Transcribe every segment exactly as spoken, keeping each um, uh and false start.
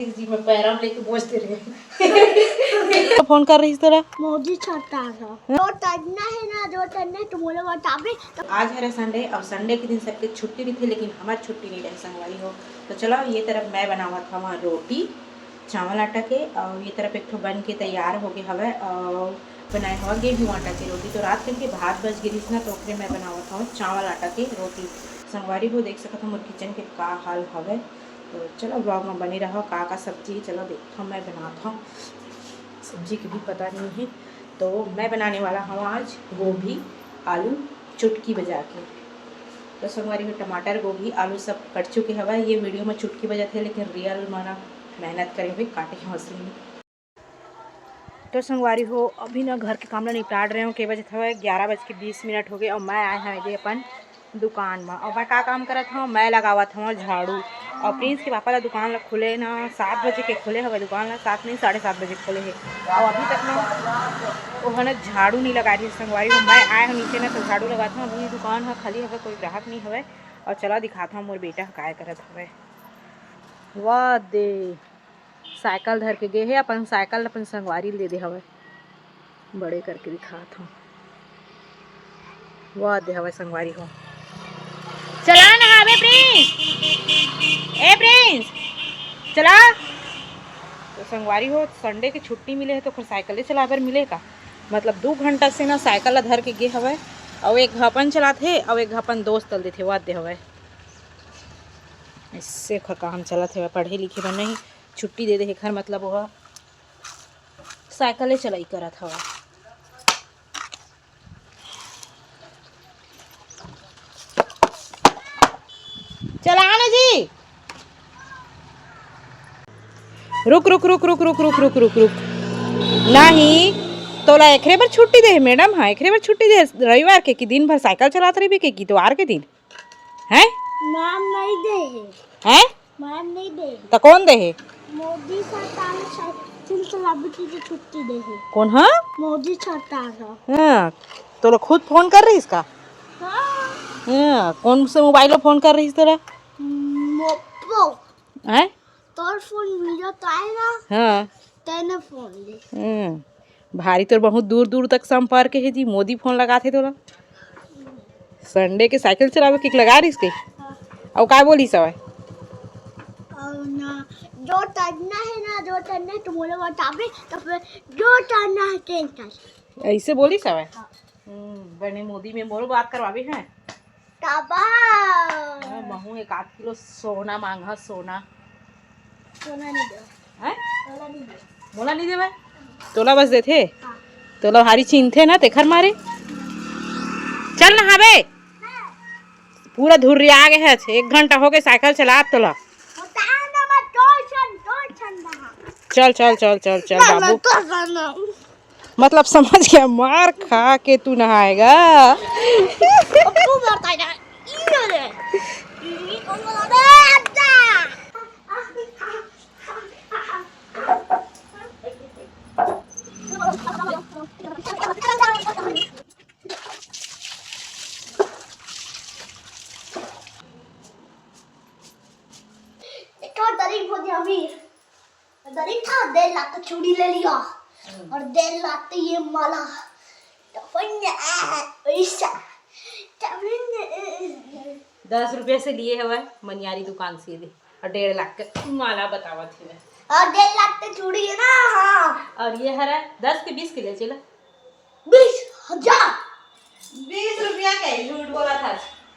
जी, मैं पैरा में लेके बोझ दे रही हूँ। फोन कर रही तेरा? मोदी सरकार ह। जो टरना हे ना, जो टरना हे, तो मोला बताबे। आज हरे संडे, अउ संडे के दिन सबके छुट्टी रहिथे, लेकिन हमर छुट्टी नइ रहे संगवारी हो। तो चलो, ये तरफ मैं बनावत हवं रोटी चावल आटा के, अउ ये तरफ एक ठो बन के तैयार हो गे हवय, अउ बनाए हवं गेहूं आटा के रोटी। तो रात के भात बच गे रिहिस ना, तो ओकरे मैं बनावत हवं चावल आटा के रोटी। संगवारी हो, देख सकत हव मोर किचन के का हाल हवय। तो चलो, vlog में बने रहो। का का सब्जी, चलो देखथव, मैं बनात हव। सब्जी के भी पता नहीं है। तो मैं बनाने वाला हूँ आज गोभी आलू चुटकी बजा के। तो संगवारी हो, टमाटर, गोभी, आलू सब कट चुके हवय। ये वीडियो में चुटकी बजत हे, लेकिन रियल में ना मेहनत करे हुए काटे हवं असली में। तो संगवारी हो, अभी ना घर के काम ला निपटात रहे हवं, के बजत हवय ग्यारह बज के बीस मिनट हो गे, अउ मैं आए हवं एदे अपन दुकान म। अउ मैं का काम करत हवं? मैं लगावत हवं झाड़ू। अउ प्रिंस के पापा ला दुकान ला खुले ना, सात बजे के खुले हवय दुकान ला, सात नहीं, साढ़े सात बजे खुले हे। अउ अभी तक ना ओह ना झाड़ू नहीं लगा रही संगवारी हो। मैं आए हवं नीचे ना, तो झाड़ू लगात हवं। अभी दुकान ह खाली हवय, कोई ग्राहक नहीं हवय। अउ चला दिखात हवं मोर बेटा ह काय करत हवय। वाह दे, साइकिल धर के गे हे, अपन साइकिल अपन संगवारी ल दे दे हवय, बड़े करके दिखात हवं। वाह दे हवय संगवारी हो, चला ना हवे प्रिंस, ए प्रिंस, चला। तो संगवारी हो, संडे के छुट्टी मिले हे तो ओकर साइकिले चलाए बर मिले का? मतलब दू घंटा से ना साइकिल ला धर के गे हवय, अउ एक घ अपन चलात हे, अउ एक घ अपन दोस्त ल देथे, वाह दे हवय। अइसे ओखर काम चलत हवय, पढ़े लिखे बर नहीं छुट्टी दे दे हे घर, मतलब ओह साइकिले चलाई करत हवय। चला ना जी। रुक, रुक, रुक, रुक। नहीं, तोला एकरे बर छुट्टी दे हे मैडम, हाँ, एकरे बर छुट्टी दे हे रविवार के, कि दिन भर साइकिल चलात रहिबे के, कि इतवार के दिन? हैं? मैम नहीं दे हे। हैं? मैम नहीं दे हे। त कौन दे हे? मोदी सरकार ने साइकिल चलावे के लिए छुट्टी दे हे। कौन हा? मोदी सरकार ह। हाँ, तोला खुद फोन कर रहिस का? हाँ। हाँ, कौन से मोबाइल में फोन कर रहिस तेरा? मोप्पो। हैं? तोर फोन मिलो तो आए ना। हाँ। तेने फोन दे। हम्म, भारी तोर बहुत दूर दूर तक संपर्क हे जी, मोदी फोन लगात हे तोला। संडे के साइकिल चलावे के लगा रहिस के? हाँ। अउ का बोलिस हवय? अउ ना, जो टरना हे ना, जो टरना हे, तो मोला बताबे, तो फिर जो टरना हे, तेन कर। अइसे बोलिस हवय? हाँ। हम्म, बने मोदी में मोरो बात करवाबे हैं। काबर? हाँ, महू एक आध किलो सोना मांगहा, सोना। सोना नहीं दे। हैं? सोना नहीं दे। मोला नहीं देवय? तोला बस देथे? हाँ। तोला भारी चिंथे ना, तेखर मारे। चल ना हवे। पूरा धुर्रिया गे हच, एक घंटा हो गे साइकिल चलात तोला। होता है ना, मैं दो छन, दो छन रहा। चल, चल, चल, चल, चल, ना, बाबू। मैं तो जाना। मतलब समझ गया, मार खा के तू नहाएगा। अब तू मारता है ना, ये ले। ये कौन वाला? अरे, आजा। एक और तारीफ हो गया अमीर। गरीब था, डेढ़ लाख का चूड़ी ले लिया। हम्म। और डेढ़ लाख का ये माला। तो फिर ये, ऐसा। तो फिर ये, दस रुपये से लिए हवय मनियारी दुकान से ये, और डेढ़ लाख के माला बतावत हवय। और डेढ़ लाख के चूड़ी है ना, हाँ। और ये हरा दस के बीस के ले चला। बीस हजार। बीस रुपया के झूठ बोला था।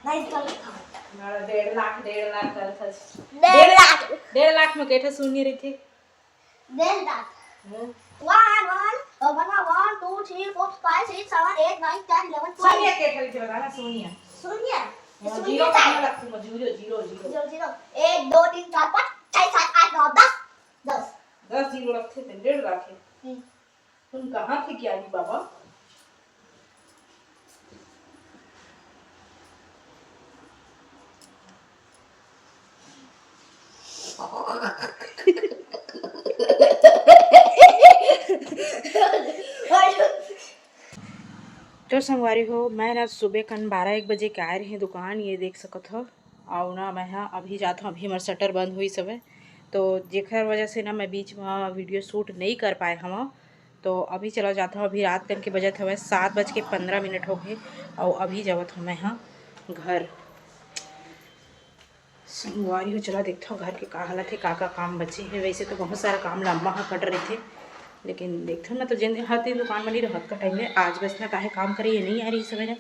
नहीं, गलत था। ना, डेढ़ लाख, डेढ़ लाख कर था। डेढ़ लाख। डेढ़ लाख में कैठा शून्य रहिथे? डेढ़ लाख। हम्म। One, one, ओ बना, one, two, three, four, five, six, seven, eight, nine, ten, eleven, twelve। शून्य कैठा रहिथे बताना, शून्य। शून्य? हाँ, शून्य जीरो का। कितना लगता है? Zero, zero, zero. Zero, zero. एक, दो, तीन, चार, पाँच, छः, सात, आठ, नौ, दस। दस। दस जीरो रखते थे, डेढ़ लाख है। हम्म। तुम कहाँ थे ज्ञानी बाबा? तो संगवारी हो, मैं ना सुबह कन बारह एक बजे के आए रहे दुकान, ये देख सकत हो। अउ ना मैं ह अभी जात हूँ, अभी हमर शटर बंद होइस हवय, तो जेकर वजह से ना मैं बीच में वीडियो शूट नहीं कर पाए हवं। तो अभी चला जाता हूँ, अभी रात कन के बजत हवय सात बज के पंद्रह मिनट हो गए, और अभी जावत हूँ मैं हाँ घर। संगवारी हो, चला देखथव घर के का हालत हे, का का काम बचे हे। वैसे तो बहुत सारा काम लम्बा हा पड़ रहिथे, लेकिन देखथव ना, तो जेन दिन हर दिन दुकान में नहीं रहत का टाइम में, आज बस ना काहे काम करे ये नहीं आ रही सवेरे,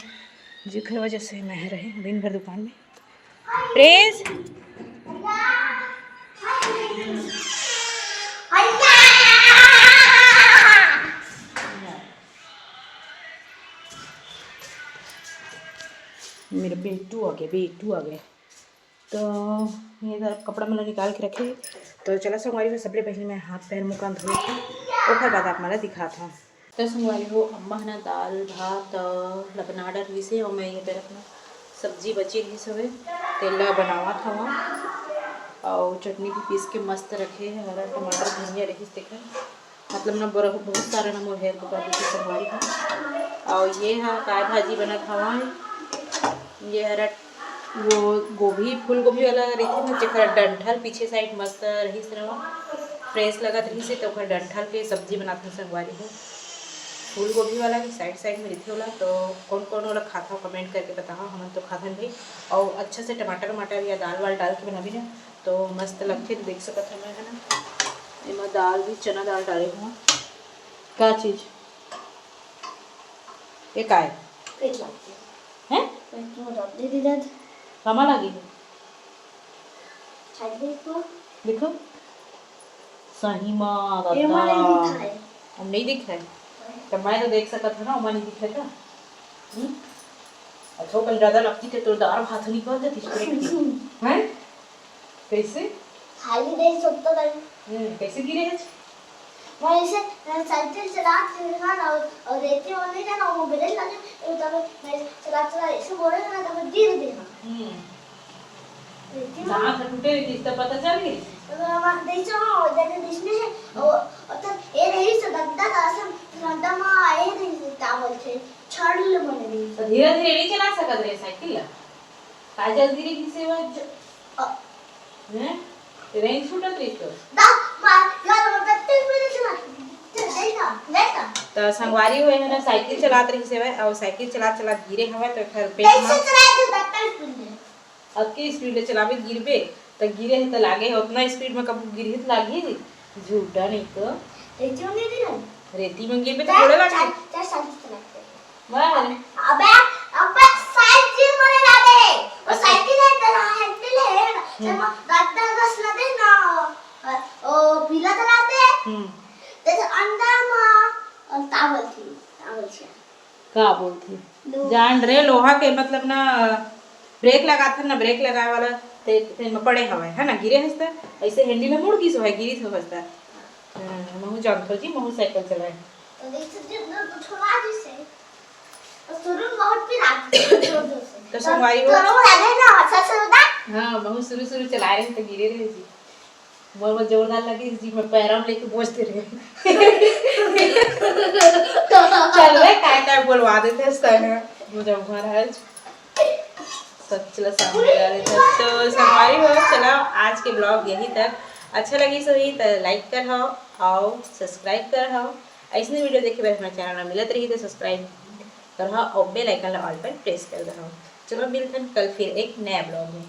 जेकर वजह से मैं रहे दिन भर दुकान में। प्रिंस, मेरा बेटू आ गया, बेटू आ गया। तो ये तरफ कपड़ा मन ला निकाल के रखे। तो चला संगवारी हो, सबले पहले मैं हाथ पैर मुंह कान धो लेथव, ओकर बाद आप मन ला दिखात हव। तो संगवारी हो, अम्मा ह ना दाल भात अ, ला बना डरिस हे, और मैं ये तरफ ना सब्जी बची रहिस हवे, तेला बनावत हवं, और चटनी भी पीस के मस्त रखे हे, हरा टमाटर धनिया रहिस तेकर, मतलब ना बड़ा बहुत सारा ना मोर हेल्प कर देथे संगवारी हो। और ये हा काय भाजी बनत हवय, ये हरा वो गोभी, फूल गोभी वाला रहिथे ना, जेकर डंठल पीछे साइड मस्त रहिस रहा, फ्रेश लगत रहिस हे, तो ओकर डंठल के सब्जी बनाथे संगवारी हो। फूल गोभी वाला भी साइड साइड में रहिथे ओला, तो कौन कौन ओला खाता हो कमेंट करके बताओ, हमन तो खाथन भाई। और अच्छा से टमाटर वमाटर या दाल वाल डाल के बनाबी ना, तो मस्त लगथे। तो देख सकत हव मैं है ना, एमा दाल भी चना दाल डाले हूँ। का चीज? ये का है? पेट लागथे। हैं? पेट में दर्द दे दे दर्द। कामा लागे? छाई दे इसको। देखो। सही मा ये वाला ही दादा। दिखा है। हम नहीं दिखा है। तो मैं तो देख सकत हूँ ना, ओमा नहीं दिखा था। हम्म? अच्छा, कल ज्यादा लगती थे तो दार भात निकाल देती straight की। हैं? कैसे? खाली दे सकता था। हम्म, कैसे गिरे है? मैं इसे, मैं साइकिल चला के ना, ना, और रेती होने का ना, वो गिरने लगे, तो तब मैं चला, चला, ऐसे बोले ना, तब गिर गया। हम्म। रेती में दांत टूटे रहिस, त पता चल गई। तो मैं वहाँ देख रहा हूँ, जैसे बीच में है, और, और तब ये रही से गद्दा का असम, गद्दा में ये रही से, क्या बोलते हैं, छड़ ले बने रही। तो धीरे धीरे नहीं चला सकत रहे साइकिल ला। का जल्दी रे किसे वो ज-, अ, हैं? रेंज छूटत रही तो। दा, मार, यार, वो बत्तीस मिनट चला। चल, देखा, देखा। तो संगवारी हुए है ना, साइकिल चलात रही से, और साइकिल चला चला गिरे हवे, तो एकर पेट कैसे में चलाए थे बत्तीस मिनट? अतके स्पीड ले चलाबे, गिरबे, त गिरे हे त लागे हे, ओतना स्पीड में कभू गिरही त लागही जी? झूठा नहीं तो। रेती में गिरही ना। रेती में गिरबे त थोड़े लागही। चार, चार साइकिल चलाते हैं। वाह। अबे, अबे साइकिल बोले ना दे। वो अच्छा। साइकिल है, तेरा हैंडल है ना। हम्म। जब डॉक्टर बस ना दे ना, ओ पीला चलाते हैं। हम्म। जैसे अंडा माँ, और तावल थी, तावल थी। का बोलथे? लो। जान रे, लोहा के मतलब ना ब्रेक लगाथन ना, ब्रेक लगाए वाला ते, ते में पड़े हवय, है ना, गिरे हस त, ऐसे हैंडल ह मुड़ गिस होय, गिरिस होय हस त। हाँ, महू जानथो जी, महू साइकिल चलाए। तो देख सकते हो, तो छुड़ा जैसे। तो शुरू में बहुत पिरात जोर जोर से। तो संगवारी हो। तो रो लगे ना, अच्छा से होता। हाँ, महू शुरू शुरू चलाए रहे तो गिरे रहे जी। मोर में जोरदार लगी जी, मैं पैरा में लेके बोझ दे रहे। चल रे, काय काय बोलवा देते हैं सर, मुझे घर है। सब चला सामने ला लेते हैं। तो संगवारी हो, चला आज के ब्लॉग यही तक। अच्छा लगी सही तो लाइक कर हो और सब्सक्राइब कर हो। ऐसने वीडियो देखे बर हमारे चैनल में मिलत रही तो सब्सक्राइब कर हो और बेल आइकन ला ऑल पर प्रेस कर दो। चलो मिलते हैं कल फिर एक नया ब्लॉग में।